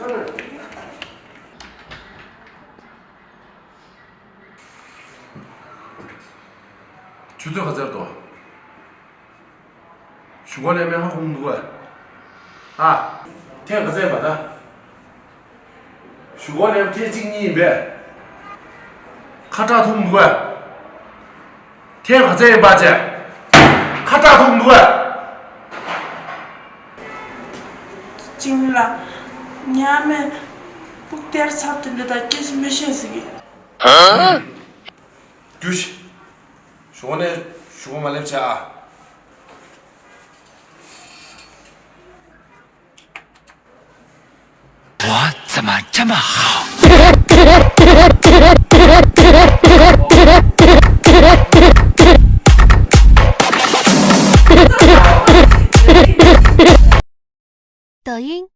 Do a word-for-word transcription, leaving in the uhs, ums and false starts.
ཆུ་ཚོད་ག་ཚོད་འདུག་གཞུག་གུ་ནས་མེ་ཧ་གོ་མི་འདུག་གས། ཨ། ཐེངས་ག་ཚོད་ཡིན་པ་ད། གཞུག་གུ་ནས་ཐེངས་གཅིག་གཉིས་ཡིན་པས། ཁ་གྲག་ཐུབ་མི་འདུག་གས། ཐེངས་ག་ཚོད་ཡིན་པ་བྱས། ཁ་གྲག་ཐུབ་མི་འདུག་གས། ཅིང་ལ། ཉ་མེ། སྤུག་སྟེར་ཚབ་དེ་འདྲ་ད་སྐྱེས་སུ་མི་ཤེས་ཟིག་གི། རྒྱུ་ཞིག་གཞུག་གུ་ནས་གཞུག་གུ་མ་སླེབས་བྱས་ཨ།抖音。